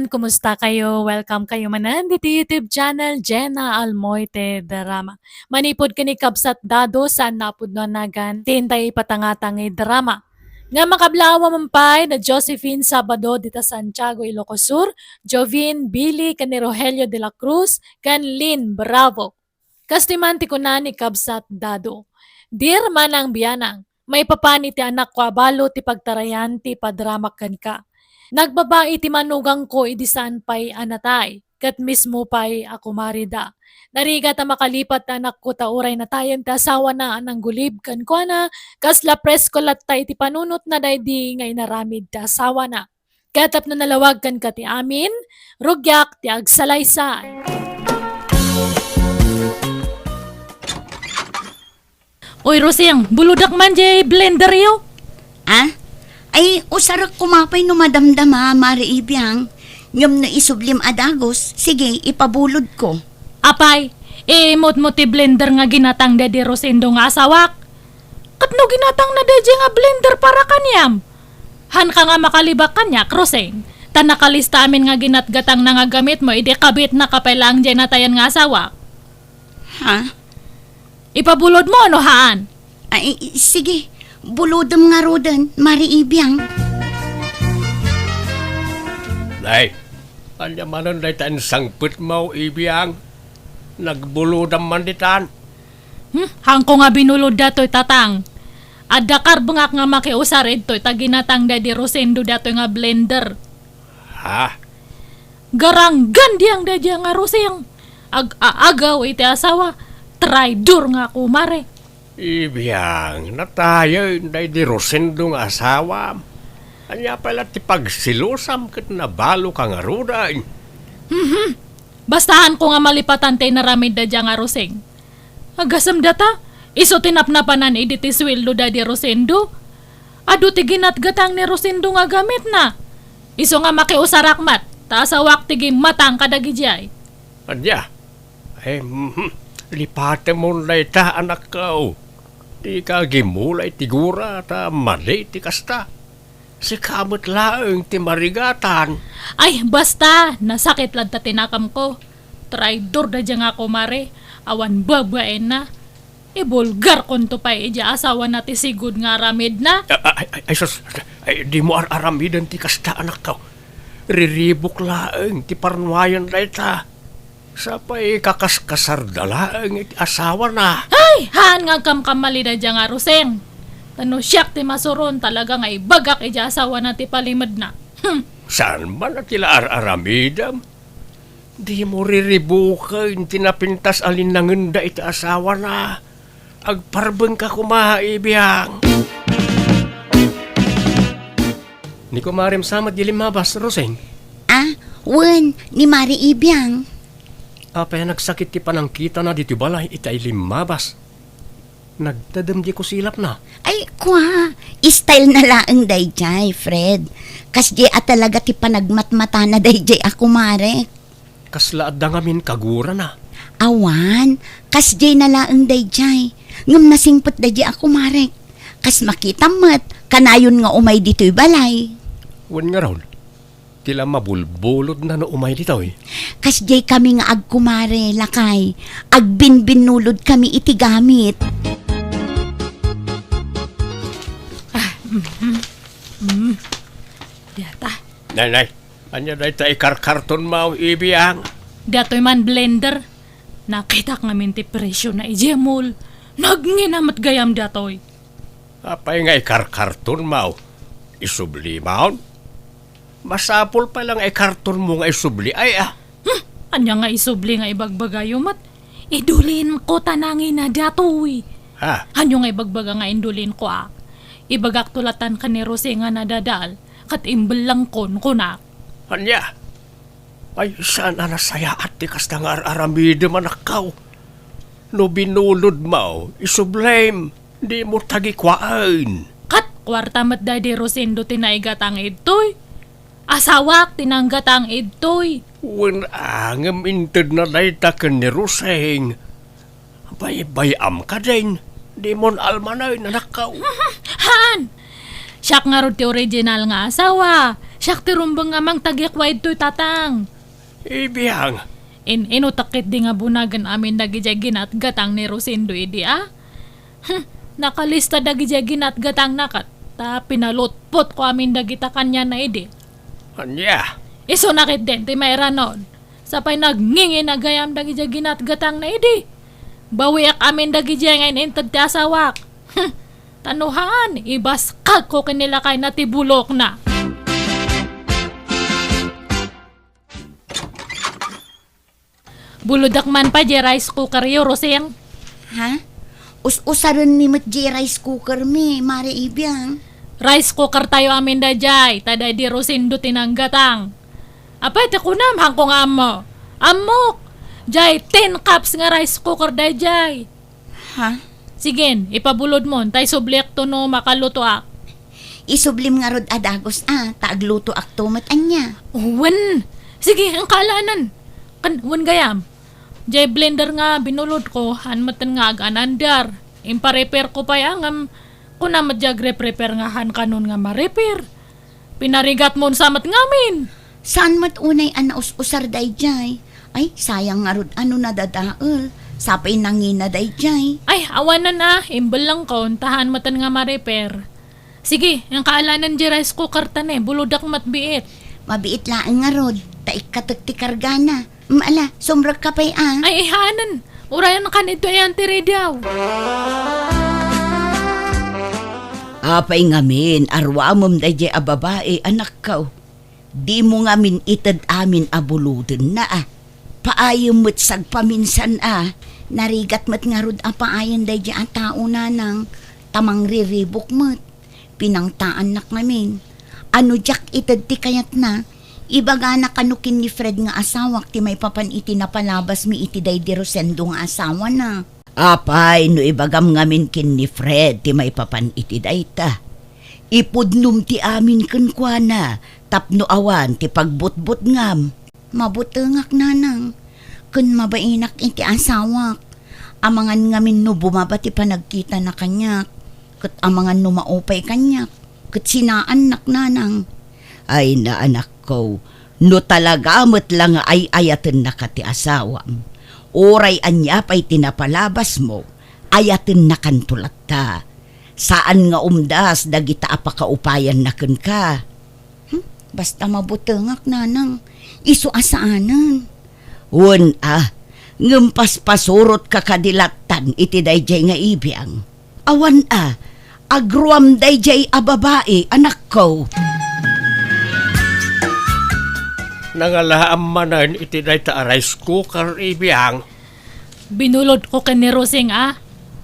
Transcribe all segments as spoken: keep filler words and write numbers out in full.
Kumusta kayo? Welcome kayo manen ditoy YouTube channel, Jenna Almoite Drama. Manipud ken ni Kabsat Dado, saan nga pudno a nagan, ditan tayo ipatangtang nga drama. Nga makablawa man pay da Josephine Sabado dita Santiago, Ilocos Sur, Jovin Billy ken ni Rogelio de la Cruz ken Lynn Bravo. Kastoy man ti kuna ni Kabsat Dado, "Dear Manang Bianang, maipapan iti anakko a balo ti pagtarayan ti padramak kenka. Nagbabai ti manugangko idi saan pay a natay, ket mismo pay a kumarida. Narigat a makalipat ti anakko ta uray natayen ti asawana a nanggulib kenkuana, kasla presko latta iti panunotna daydi nga inaramid ti asawana. Ket tapno nalawag kenka ti amin, rugiak ti agsalaysay." Oy, Rosing, bulodak man jay blenderyo. Ah? Ay, usarek koma pay no madamdama, Mari Ibiang. Ngem no isublim a dagus, sige, ipabulodko. Apay, imutmo ti blender nga ginatang daydi Rosendo nga asawak. Ket no ginatangna daydiay nga blender para kaniam, haanka nga makalibak kaniak, Rosing, ta nakalista amin nga ginatgatangna nga gamitmo idi kabitnaka pay laeng jay natayen nga asawak. Ha? Ipabulodmo no haan? Ay, sige. Bulodem ngaruden, Mari Ibiang. Nay, ania manen dayta insangpetmo, Ibiang? Nagbulodam man ditan. Hmm, haanko nga binulod datoy, Tatang. Adda karbengak nga makiusar idtoy ta ginatang daydi Rosendo datoy nga blender. Ha? Garanggan diang daydiay nga Rosing. Ag-aagaw iti asawa. Traidor nga kumare. Ibiang, natayen daydi Rosendo nga asawam. Ania pay la ti pagselosam ket nabaloka ngaruden? Mhm. Basta haanko nga malipatan ti inaramid daydiay nga Rosing. Agasem data, isu ti napnapanan idi ti sueldo daydi Rosendo. Adu ti ginatgatang ni Rosendo nga gamitna. Isu nga makiusarak met, ta asawak ti gimmatang kadagidiay. Ania? Ay, mhm. Lipatemon dayta, anakko. Dika agimula iti gura, ta madi ti kasta. Sika met laeng ti marigatan. Ay, basta, nasakit latta ti nakamko. Traidor daydiay nga kumare, awan babaenna. Ibulgarkonto pay idiay asawana ti sigud nga aramidna. A-, a-, ay, ay, sus, ay, dimo ar-aramiden ti kasta, anakko. Riribuk laeng ti parnuayan dayta. Sapay kakaskasarda laeng iti asawana. Ay, haan nga agkamkamali daydiay nga Rosing. Ta no siak ti masuron, talaga nga ibagak idiay asawana ti palimedna. Hmm. Saan man a ti la ar-aramidem? Dimo riribuken ti napintas a linnangenda iti asawana. Agparbengka koma, Ibiang. Ni kumarem sa met di limmabas, Rosing? Ah, wen, ni Mari Ibiang. Apay a nagsakit ti panangkitana ditoy balay iti ay limmabas? Nagtedem di kusilapna. Ay, kua, style na laeng daydiay, Fred. Kasdiay a talaga ti panagmatmatana daydiay a kumare. Kasla adda ngamin kagurana? Awan, kasdiay na laeng daydiay. Ngem nasingpet daydiay a kumarek. Kas makitam met, kanayon nga umay ditoy balay. Wen ngarud, ti la mabulbulodna no umay ditoy. Kasdiay kami nga agkumare, lakay. Agbinbinnulod kami iti gamit. Ah, mm, mm, mm. Data. Nay, nay, ania dayta ikarkartonmo, Ibiang? Datoy man blender. Nakitak ngamin ti presiona idiay mall. Nagnginam met gayam datoy. Apay nga ikarkartonmo? Isublimon? Masapul pay la nga ikartonmo nga isubli, ay, ah. Hmm, ania nga isubli nga ibagbagayo met? Idulinko ta nangina datoy. Ha? Ania nga ibagbaga nga indulinko, a? Ibagakto latan ken ni Rosing a nadadal, ket imbellengkon, kunak. Ania? Ay, saan a nasayaat ti kasta nga ar-aramidem, anakko. No binulodmo, isublim, dimo tagikuaen. Ket kuarta met daydi Rosendo ti naigatang idtoy. Asawak ti nanggatang idtoy. Wen a, ngem intedna dayta ken ni Rosing. Baybay-am kadin, dimon almanen, anakko. Haan! Siak ngarud ti original nga asawa. Siak ti rumbeng nga mangtagikwa idtoy, Tatang. Ibiang. In-inutak ketdi nga bunagen amin dagidiay ginatgatang ni Rosendo idi, a? Hmm, nakalista dagidiay ginatgatangna ket ta pinalutpotko amin dagita kaniana idi. Ania? Isuna ketdin ti mairanod. Sapay nagngingina gayam dagidiay ginatgatangna idi. Bawiak amin dagidiay nga in-inted ti asawak. Hmm, ta no haan, ibaskagko ken ni lakayna ti bulokna. Bulodak man pay diay rice cooker yo, Rosing. Ha? Us-usarenmi met diay rice cooker mi, Mare Ibiang. Rice cooker tayo amin daydiay, ta daydi Rosendo ti nanggatang. Apay ti kunam, haanko nga ammo. Ammok! Diay tin cups nga rice cooker daydiay. Ha? Sige, ipabulodmo, ta isubliakto no makalutoak. Isublim ngarud a dagus a, ta aglutoakto met ania. Wen. Sige, inka alanan. Kan, wen gayam. Jay blender nga binulodko, haan metten nga aganandar. Imparepairko pay a ngem, kuna met jay agreprepare nga haan kanon nga marepair. Pinarigatmon sa met ngamin. Saan met unay a naus-usar dayjay? Ay, sayang ngarud a no nadadael. Sapay nangina dayjay. Ay, awanen a, imbellengkon, ta haan metten nga marepair. Sige, inka alanan jay rice cooker ta ne, bulodak met biit. Mabiit laeng ngarud, ta ikkatek ti kargana. Mm, ala, sumrekka pay a. Ay, ihaanen. Urayan kan ito ayan ti rediaw. Apay ngamin, aruamem dayjay a babai, anakko. Dimo ngamin ited amin a bulodenna a. Paayem met sagpaminsan a. Narigat met ngarud a paayen dayjay a tao, nanang, ta mangriribuk met. Pinangtaannak ngamin. A no diak ited ti kayatna, ibagana kano ken ni Fred nga asawak ti maipapan iti napalabasmi iti daydi Rosendo nga asawana. Apay no ibagam ngamin ken ni Fred ti maipapan iti dayta? Ipudnom ti amin kenkuana tapno awan ti pagbutbutngam. Mabutengak, nanang, ken mabainak iti asawak. Amangan ngamin no bumaba ti panagkitana kaniak, ket amangan no maupay kaniak, ket sinaannak, nanang. Ay, naanakko, no talaga met la nga ay-ayatennaka ti asawam, uray ania pay ti napalabasmo, ayatennakanto latta. Saan nga umdas dagita a pakaupayanna kenka. Hmm? Basta mabutengak, nanang. Isu a saanen. Wen a, ngem paspasurotka kadi lattan iti dayjay nga ibiang. Awan a, agruam dayjay a babai, anakko. Nangalaam manen iti dayta a rice cooker, ibiang. Binulodko ken ni Rosing a.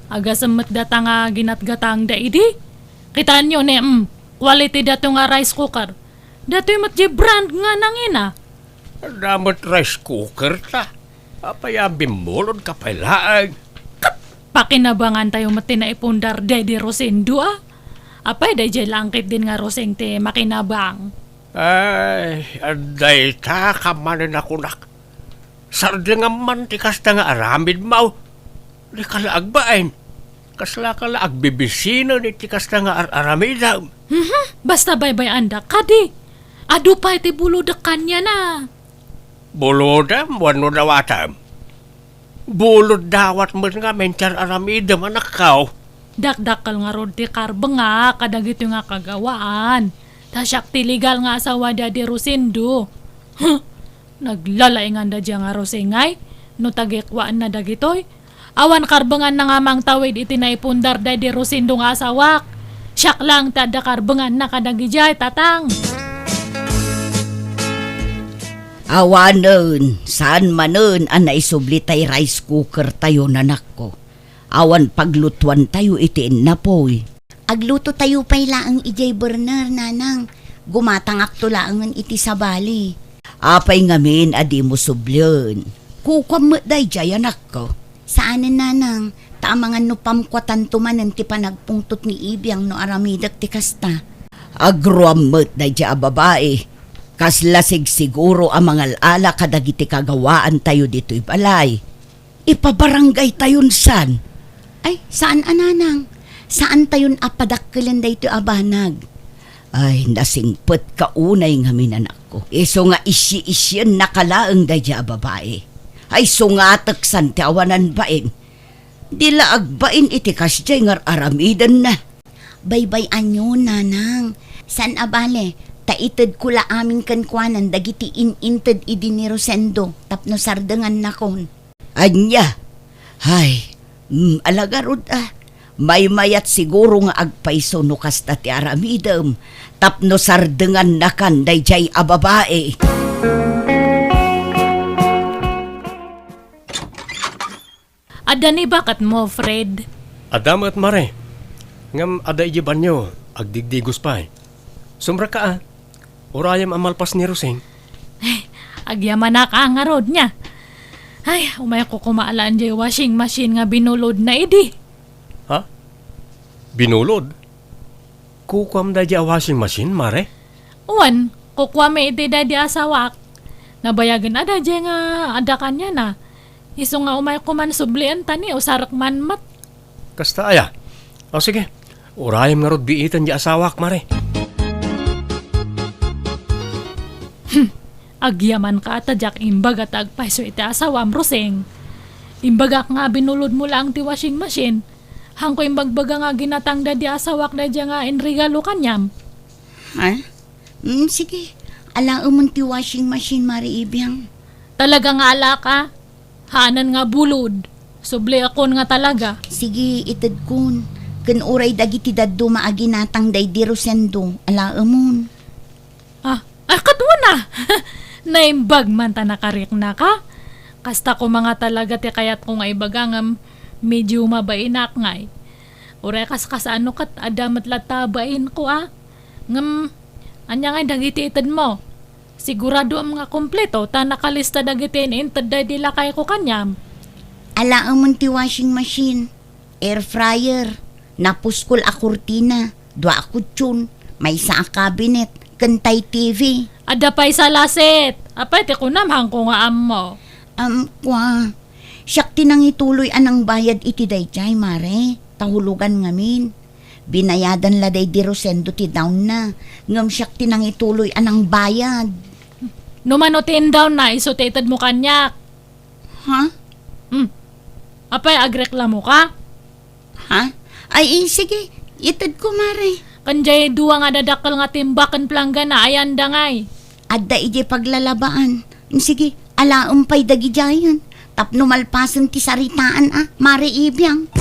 Agasem met data nga ginatgatangda idi. Kitaenyo ne, mm, quality dato nga rice cooker. Datoy met di brand nga nangina. Adda met rice cooker ta. Apay a bimmulodka pay laeng? Ket pakinabangan tayo met ti naipundar daydi Rosendo a. Apay dayjay langkit din nga Rosing ti makinabang. Ay, adda ita ka manen a kunak. Sardengam man ti kasta nga aramidmo. Dika la agbain. Kaslaka la agbibisinen iti kasta nga ar-aramidem. Mhm, basta baybay-andak kadi. Adu pay ti bulodek kaniana. Bulodem wenno dawatem? Bulod dawat met ngamin ti ar-aramidem, anakko. Dakdakkel ngarud ti karbengak kadagitoy nga kagawaan. Ta siak ti legal nga asawa daydi Rosendo. Huh! Naglalaingan daydiay nga Rosing ay, no tagikwaenna dagitoy. Awan karbenganna nga mangtawid iti naipundar daydi Rosendo nga asawak. Siak lang ti adda karbenganna kadagidiay, Tatang. Awanen, saan manen a naisubli tay rice cooker tayo, nanakko. Awan paglutuan tayo iti innapoy. Agluto tayo pay laeng idiay burner, nanang. Gumatangakto laengen iti sabali. Apay ngamin a dimo sublien? Kukuam met daydiay, anakko. Saanen, nanang, ta amangan no pamkuatanto manen ti panagpungtot ni Ibiang no aramidek ti kasta. Agruam met daydiay a babai. Kasla sigsiguro a mangal-ala kadagiti kagawaan tayo ditoy balay. Ipabarangay tayon san? Ay, saan a, nanang. Saan tayon a padakkelen daytoy a banag. Ay, nasingpetka unay ngamin, anakko. Isu nga isyi-isyennaka laeng daydiay a babai. Ay, sungatek san ti awanan bain. Di la agbain iti kasdiay nga ar-aramidenna. Baybay-anyo, nanang. Saan a bale, ta itedko la amin kenkuanan dagiti in-inted idi ni Rosendo tapno sardengannakon. Ania? Hay, mm, ala ngarud a. Maymayat siguro nga agpayso no kasta ti aramidem tapno sardengannakan daydiay a babai. Adda ni baketmo, Fred? Adda met, Mare. Ngem adda idiay banio, agdigdigos pay. Sumrekka a. Urayem a malpas ni Rosing. Ay, agyamanak a ngarud nia. Ay, umayko koma alaen diay washing machine nga binulodna idi. Ha? Binulod? Kukuam daydiay a washing machine, Mare? Wen, kukuami iti daydiay a asawak. Nabayagen a daydiay nga adda kaniana. Isu nga umayko man sublien ta ni usarek man met. Kasta aya? O sige, urayem ngarud biiten diay asawak, Mare. Hmm, agyamanka a ta diak imbaga ta agpayso iti asawam, Rosing. Imbagak nga binulodmo laeng ti washing machine. Haanko imbagbaga nga ginatang daydiay asawak daydiay nga inregalo kaniam. Ha? Mm, sige. Alaemon ti washing machine, Mare Ibiang. Talaga nga alak a? Haanen nga bulod. Subliakon nga talaga. Sige, itedkon. Ken uray dagiti dadduma a ginatang daydi Rosendo, alaemon. Ah, ah, ket wen a! Naimbag man ta nakariknaka. Kasta koma nga talaga ti kayatko nga ibaga ngem medio mabainak ngay. Uray kasano ket adda met latta a bainko a. Ngem, ania ngay dagiti itedmo? Siguradoem nga kompleto ta nakalista dagiti in-inted daydi lakayko kaniam. Alaemon ti washing machine, air fryer, napuskol a kurtina, dua a kutson, maysa a cabinet, ken tay T V. Adda pay salaset. Apay ti kunam, haanko nga ammo. Am, kua. Siak ti nangituloy a nangbayad iti daydiay, Mare. Ta hulogan ngamin. Binayadan la daydi Rosendo ti down na, ngem siak ti nangituloy a nangbayad. No mano ti indown na, isu ti itedmo kaniak. Ha? Hmm. Apay, agreklamoka? Ha? Ay, eh, sige, itedko, Mare. Ken diay dua nga dadakkel nga timbak ken planggana, ayan da ngay? Adda idiay paglalabaan. Sige, alaem pay dagidiayen. Tapno malpasen ti saritaan a, Mare Ibiang.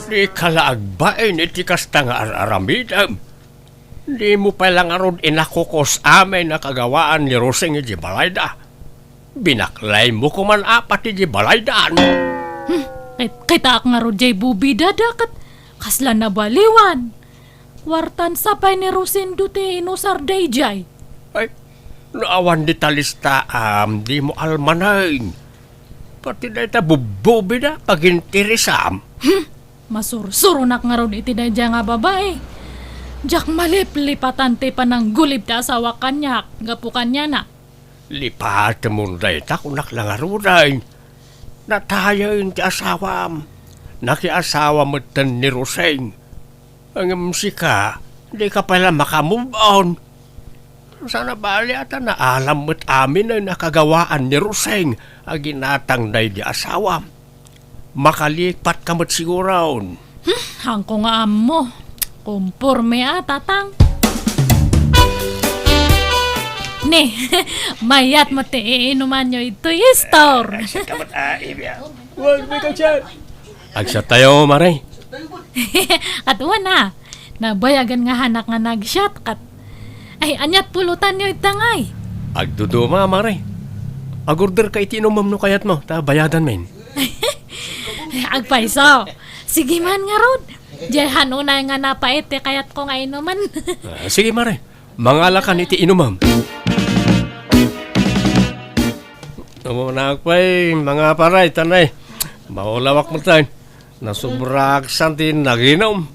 Dika la agbain iti kasta nga ar-aramidem. Dimo pay la ngarud inakukos amin a kagawaan ni Rosing iti balayda. Binaklaymo koman apat iti balaydan. Hmm, ket, kitaak ngarud diay bubida da ket kasla nabaliwan. Kuartan sa pay ni Rosendo ti inusar daydiay. Ay, no awan dita listaam, dimo almanen. Pati dayta bubbubida, pagintirisam. Hmm, masursuronak ngarud iti daydiay nga babai. Diak maliplipatan ti pananggulib ti asawak kaniak, gapu kaniana. Lipatemon dayta, kunak la ngaruden. Natayen ti asawam. Nakiasawa metten ni Rosing. Ngem sika, dika pay la maka-move on. Saan a bali a ta naalam met amin a nakagawaan ni Rosing a ginatang daydi asawam. Makalipatka met siguron. Hmm, haanko nga ammo. Komporme a, tatang. Ni, mayat met ti iinumanyo itoy store. Ay, siya ka met, ah, Ibia. Wag, may ka dyan. Agsiat tayo, Mare. Ket wen a, nabayagen nga hanak nga nagsiat, ket, ay, aniat pulutanyo ita ngay? Agduduma, Mare. Agorder ka iti inumem no kayatmo, ta bayadan men. Agpayso. Sige man ngarud. Diay han unay nga napait ti kayatko nga inumen. Ah, sige, Mare. Mangalakan iti inumem. Umunak pay, mga paray, tanay. Maulawak mo tayo. Nasubrak san ti naginum.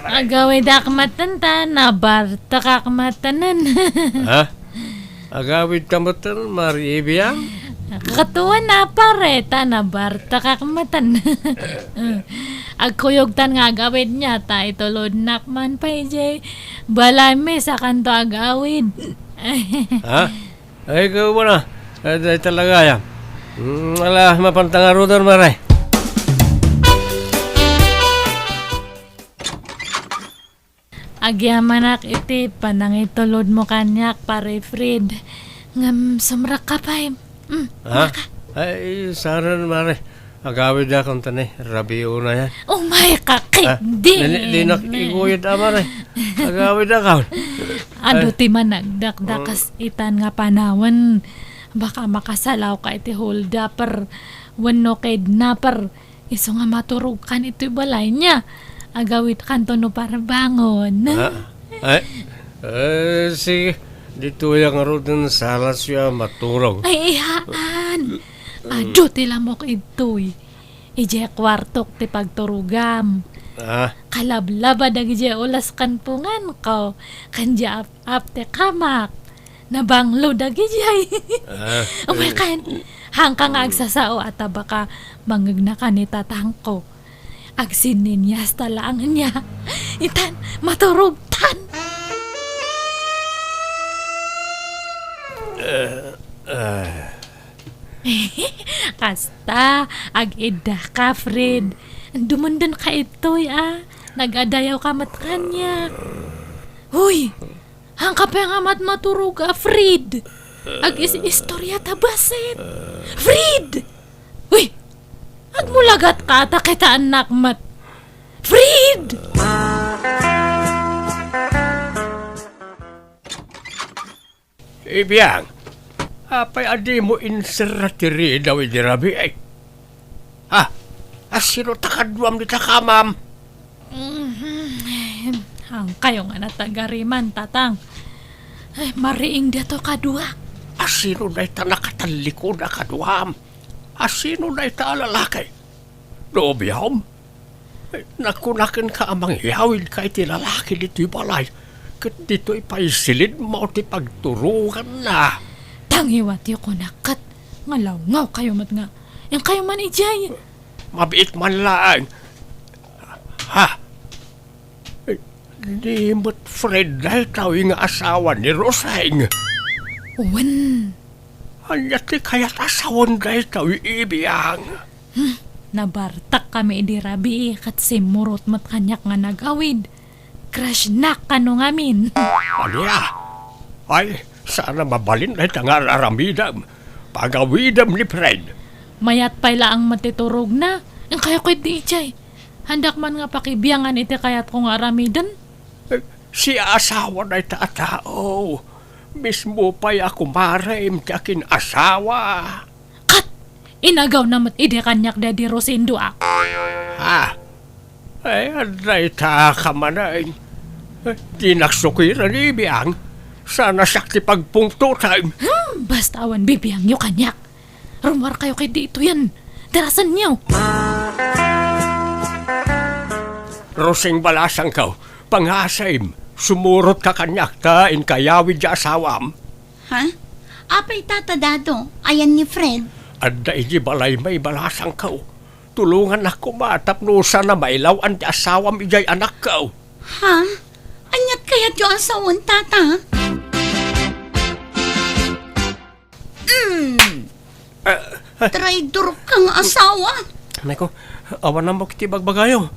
Agawidak maten ta, nabartakak matenen. Ha? Agawid ka maten, Mare Ibiang? Katuan a pare, ta nabartakak maten. Agkuyogtan nga agawidna, ta itulodnak man pay idiay balaymi, sakanto agawid. Ha? Ay, ikaw ba na? Ay, dahil talaga, ya. Mm, ala, mapanta nga ruder, mare. Agyamanak iti panangitulodmo kaniak, Pare Fred. Ngem sumrekka pay. Mm, Ha? Ay, saan, mare. Agawid a kuntani, rabiuna yan. Umay ka, Ah, ketdi. Di, di nak iguyod, a, mare. Agawid a kaon. Adu Ay. Ti managdakdakas Mm. itan nga panawen. Baka makasalaw ka iti holdaper wenno kidnaper. Isu nga maturogkan iti balayna. Agawidkanto no parbangon. Ah, ay, eh, sige. Ditoy a ngaruden salasyo a maturog. Ay, iyaan. Adu ti lamok idtoy. Idiay kuartok ti pagturogam. Ah. Kalablaba dagidiay ulas ken punganko. Ken diay ap-ap ti kamak. Nabanglo dagidiay. Ah. Umay kan, hangka nga Mm. agsasao a ta baka mangngegna ka ni tatangko. Agsinninyasta laeng nia. Itan, maturogtan. Eh, eh. Kasta, ag-idda ka, Fred. Dumundun ka itoy, a. Nagadayaw ka met kaniak. Hoy! Hangka pay nga mat-, maturog a Fred. Ag-is-istorya ta basit. Fred! Uy! Agmulagat ka ta kitaennak met. Fred! Ibiang, apay a dimo inserra ti ridaw idi rabii? Ha? Asino ta kaduam dita kamam? Mhm. Hangkayo nga natagariman, Tatang. Ay, mariing daytoy kaduak. Asino dayta nakatallikod a kaduam? Asino dayta a lalaki? Nobiom? Ay, nakunakenka a mangyawidka iti lalaki ditoy balay, ket ditoy pay silidmo ti pagturoganna. Tangiwatyo kunak ket nga lawngawkayo met nga. Inkayo man idiay. Mabiit man laeng. Ha? Eh, di met Fred daytoy nga asawa ni Roseng? Wen. Ania ti kayat a sawen daytoy, Ibiang? Hmm, nabartak kami idi rabii ket simmurot met kaniak nga nagawid. Crush-nak kano ngamin. Ania? Ay, saan a mabalin dayta nga ar-aramidem. Pagawidem ni Fred. Mayat pay laeng met ti turogna. Inkayo ketdi idiay. Handak man nga pakibiangan iti kayatko nga aramiden. Eh, siasawa dayta a tao. Mismo pay a kumarem ti akin-asawa. Kat, inagawna met idi kaniak daydi Rosendo a. Ha? Ay, adda ita ka manen. Eh, dinak sukiren, Ibiang. Sana siak ti pagpungtotem. Hmm, basta awan bibiangyo kaniak. Rummuarkayo ketdi itoyen. Darasenyo. Rosing balasangko, pangasim, sumurotka kaniak ta inkayawid ti asawam. Ha? Apay, Tata Dado, ayan ni Fred? Adda idi balaymi, balasangko. Tulongannak koma tapno saan a mailaw-an ti asawam idiay anakko. Ha? Aniat kayatyo a sawen, Tata? Mm. Ah, ah. Traidor ka nga asawa. Nay ko, awan ammok iti bagbagayo.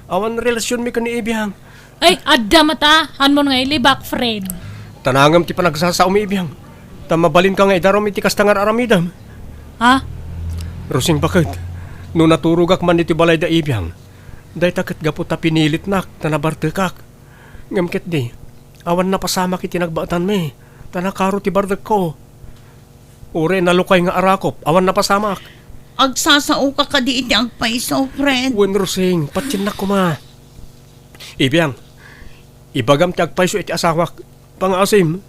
Awan relasionmi ken ni Ibiang. Ay, adda met a, hanmon nga ilibak, Fred. Tanangem ti panagsasaomi, Ibiang. Ta mabalinka nga idarum iti kasta nga ar-aramidem. Ha? Rosing, baket, no naturogak man iti balay da Ibiang, dayta ket gapu ta pinilitnak, ta nabartekak. Ngem ketdi, awan napasamak iti nagbaetanmi, ta nakaro ti bardekko. Uray nalukay nga arakop, awan napasamak. Agsasaoka kadi iti agpayso, Fred? Wen, Rosing, patiennak koma. Ibiang, ibagam ti agpayso iti asawak. Pangaasim,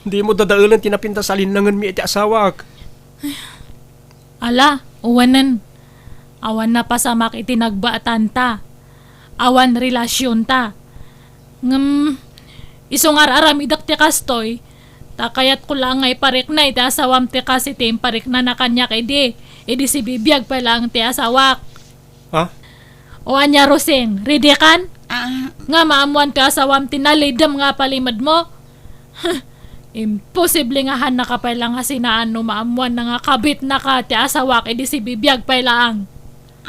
dimo dadaelen ti napintas a linnangenmi iti asawak. Ala, uwanen. Awan napasamak iti nagbaetanta. Awan relasionta. Ngem, isu nga ar-aramidek ti kastoy, ta kayatko laeng nga iparikna iti asawam ti kas iti impariknana kaniak idi, idi sibibiag pay laeng ti asawak. Ha? O ania, Rosing, ready kan? Ah. Nga maammuan ti asawam ti nalidem nga palimedmo? Huh, imposible nga hannaka pay la nga sinaan no maammuanna nga kabitnaka ti asawak idi sibibiag pay laang.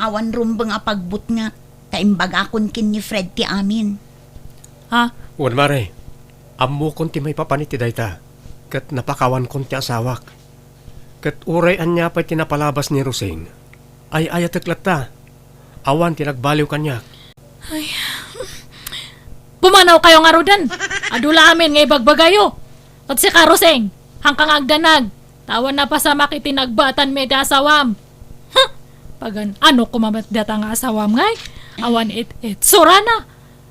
Awan rumbeng a pagbutngak, ta imbagakon ken ni Fred ti amin. Ha? Wen, mare, ammokon ti maipapan iti dayta, ket napakawankon ti asawak. Ket uray ania pay ti napalabas ni Rosing, ay-ayatek latta. Awan ti nagbaliw kaniak. Ay, pumanawkayo ngaruden. Adu la amin nga ibagbagayo. Ket sika, Rosing, hanka nga agdanag, ta awan napasamak iti nagbatanmi iti asawam. Huh! Pagan-ano koma met data nga asawam ngay? Awan it-itsurana.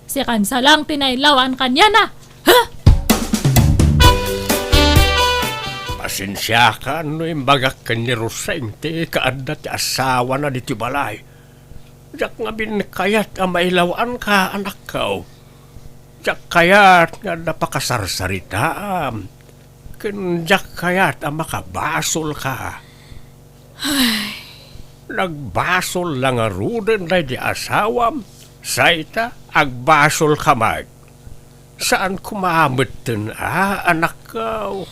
Sikan sa lang ti nailawan kaniana. Huh! Pasensiakan no imbagak ken ni Rosing ti kaadda ti asawana ditoy balay. Diak ngamin kayat a mailawanka, anakko. Diak kayat nga adda pakasarsaritaam. Ken diak kayat a makabasolka. Ay. Nagbasol la ngaruden daydi asawam, sayta, agbasolka met. Saan koma metten a, anakko?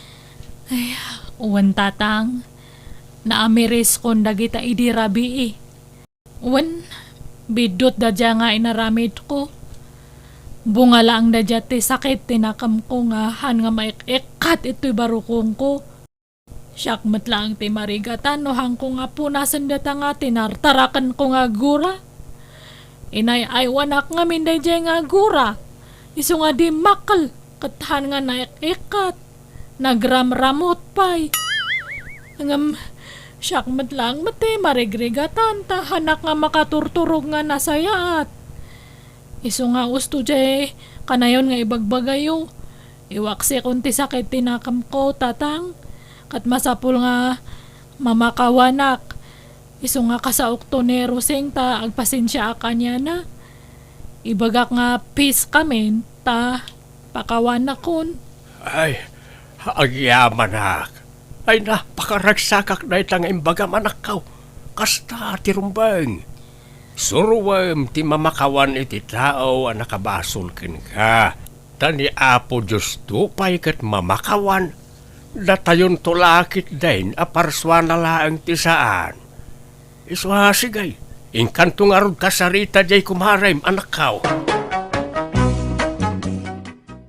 Ay, wen, tatang. Naamiriskon dagita idi rabii. Wen, biddutda dia nga inaramidko. Bunga laeng da dia ti sakit ti nakemko nga han nga maik-ikkat itoy barukongko. Siak met laeng ti marigatan no hanko nga punasen data nga tinartarakenko nga gura. Inay-aywanak ngamin daydiay nga gura. Isu nga dimmakkel ket han nga naik-ikkat. Nagramramut pay. Ngem, siak met laeng met ti marigrigatan, ta hanak nga makaturturog nga nasayaat. Isu nga usto diay kanayon nga ibagbagayo. Iwaksikon ti sakit ti nakemko, tatang, ket masapul nga mamakawanak. Isu nga kasaokto ni Rosing ta agpasensiaak kaniana. Ibagak nga peace kamin ta pakawanakon. Ay, agyamanak. Ay, napakaragsakak dayta nga imbagam, anakko. Kasta ti rumbeng. Suroem ti mamakawan iti tao a nakabasol kenka. Ta ni Apo Diosto pay ket mamakawan. Datayonto la ketdin a parsuana laeng ti saan. Isu a, sige, inkanto ngarud kasarita diay kumarem, anakko.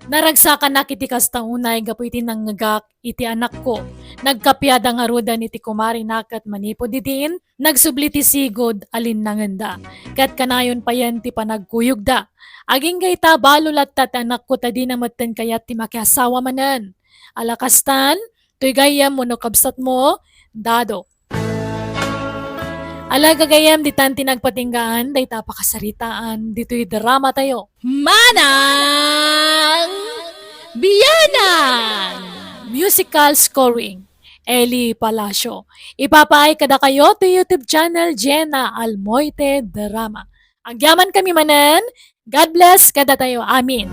Naragsakanak iti kasta unay gapu iti nangngegak iti anakko. Nagkapiada ngaruden iti kumarena ket manipud idin, nagsubli ti sigud a linnangenda. Ket kanayon payen ti panagkuyogda. Agingga ita, balo latta ti anakko ta dina metten kayat ti makiasawa manen. Ala kastan, toy gayyem wenno kabsatmo, Dado. Ala gagayyem, ditan ti nagpatinggaan dayta a pakasaritaan ditoy drama tayo. Manang Bianang! Musical scoring, Eli Palacio. Ipapaay kadakayo ti YouTube channel Jenna Almoite Drama. Agyaman kami manen, God bless kadatayo amin.